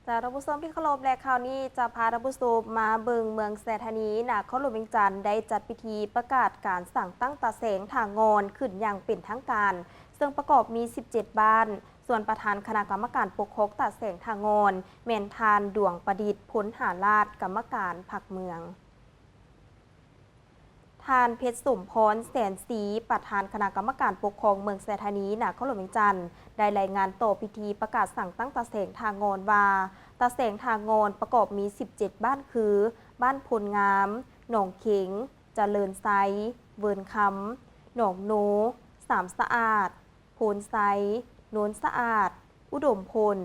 ເຈົ້າ ທ່ານຜູ້ຊົມທີ່ເຄົາລົບ ແລະ ຄາວນີ້ຈະພາທ່ານຜູ້ຊົມມາເບິ່ງເມືອງໄຊທານີ ນະຄອນຫຼວງວຽງຈັນ ໄດ້ຈັດພິທີປະກາດການສ້າງຕັ້ງຕາແສງຖາງອນຂຶ້ນຢ່າງເປັນທາງການ, ເຊິ່ງປະກອບມີສິບເຈັດບ້ານ, ສ່ວນປະທານຄະນະກຳມະການປົກຄອງຕາແສງຖາງອນ ແມ່ນທ່ານ ດວງປະດິດ ພົນຫາລາດ ກຳມະການພັກເມືອງ. ທ່ານ ເພັດສົມພອນ ແສນສີ ປະທານຄະນະກຳມະການປົກຄອງເມືອງໄຊທານີ ນະຄອນຫຼວງວຽງຈັນ ໄດ້ລາຍງານຕໍ່ພິທີປະກາດສ້າງຕັ້ງຕາແສງຖາງອນວ່າ ຕາແສງຖາງອນປະກອບມີສິບເຈັດບ້ານຄື ບ້ານໂພນງາມ, ໜອງເຂັງ, ຈະເລີນໄຊ, ເວີນຄຳ, ໜອງໂນ, ສາມສະອາດ, ໂພນໄຊ, ໂນນສະອາດ, ອຸດົມພົນ,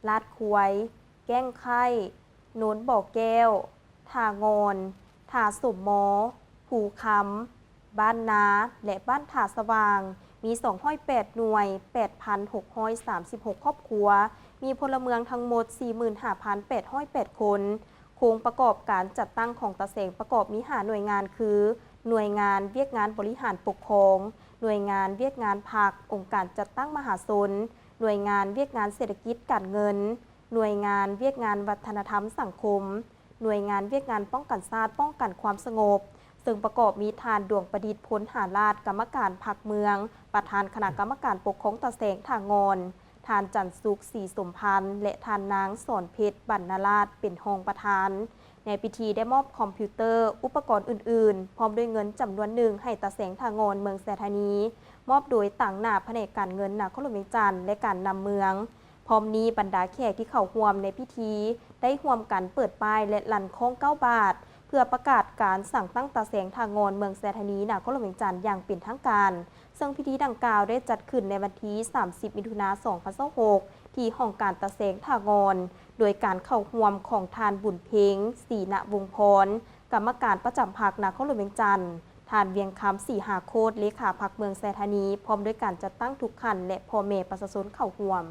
ລາດຄວາຍ, ແກ້ງໄຄ້, ໂນນບໍ່ແກ້ວ, ທ່າງອນ, ທ່າສົມມໍ, ພູຄຳ, ບ້ານນາ ແລະ ບ້ານທ່າສະຫວ່າງ, ມີສອງຮ້ອຍແປດໜ່ວຍ, ແປດພັນຫົກຮ້ອຍສາມສິບຫົກຄອບຄົວ, ມີພົນລະເມືອງທັງໝົດ ສີ່ໝື່ນຫ້າພັນແປດຮ້ອຍແປດຄົນ. ໂຄງປະກອບການຈັດຕັ້ງຂອງຕາແສງປະກອບມີຫ້າໜ່ວຍງານຄື ໜ່ວຍງານວຽກງານບໍລິຫານປົກຄອງ, ໜ່ວຍງານວຽກງານພັກ, ອົງການຈັດຕັ້ງມະຫາຊົນ, ໜ່ວຍງານວຽກງານເສດຖະກິດການເງິນ, ໜ່ວຍງານວຽກງານວັດທະນະທຳສັງຄົມ, ໜ່ວຍງານວຽກງານປ້ອງກັນຊາດ, ປ້ອງກັນຄວາມສະຫງົບ, ເຊິ່ງປະກອບມີທ່ານ ດວງປະດິດ ພົນຫາລາດ ກຳມະການພັກເມືອງ, ປະທານຄະນະກຳມະການປົກຄອງຕາແສງຖາງອນ, ທ່ານ ຈັນສຸກ ສີສົມພັນ ແລະ ທ່ານນາງ ສອນເພັດ ບັນນະລາດ ເປັນຮອງປະທານ. ໃນພິທີໄດ້ມອບຄອມພິວເຕີ, ອຸປະກອນອື່ນໆ ພ້ອມດ້ວຍເງິນຈຳນວນໜຶ່ງໃຫ້ຕາແສງຖາງອນເມືອງໄຊທານີ, ມອບໂດຍຕາງໜ້າພະແນກການເງິນນະຄອນຫຼວງວຽງຈັນ ແລະ ການນຳເມືອງ. ພ້ອມນີ້ບັນດາແຂກທີ່ເຂົ້າຮ່ວມໃນພິທີໄດ້ຮ່ວມກັນເປີດປ້າຍ ແລະ ລັ່ນຄ້ອງເກົ້າບາດ ເພື່ອປະກາດການສ້າງຕັ້ງຕາແສງຖາງອນເມືອງໄຊທານີ ນະຄອນຫຼວງວຽງຈັນຢ່າງເປັນທາງການ, ເຊິ່ງພິທີດັ່ງກ່າວໄດ້ຈັດຂຶ້ນໃນວັນທີສາມສິບ ມິຖຸນາ ສອງພັນຊາວຫົກ ທີ່ຫ້ອງການຕາແສງຖາງອນ, ໂດຍການເຂົ້າຮ່ວມຂອງທ່ານ ບຸນເພັງ ສີນະວົງພອນ ກຳມະການປະຈຳພັກນະຄອນຫຼວງວຽງຈັນ, ທ່ານ ວຽງຄຳ ສີຫາໂຄດ ເລຂາພັກເມືອງໄຊທານີ, ພ້ອມດ້ວຍການຈັດຕັ້ງທຸກຂັ້ນ ແລະ ພໍ່ແມ່ປະຊາຊົນເຂົ້າຮ່ວມ.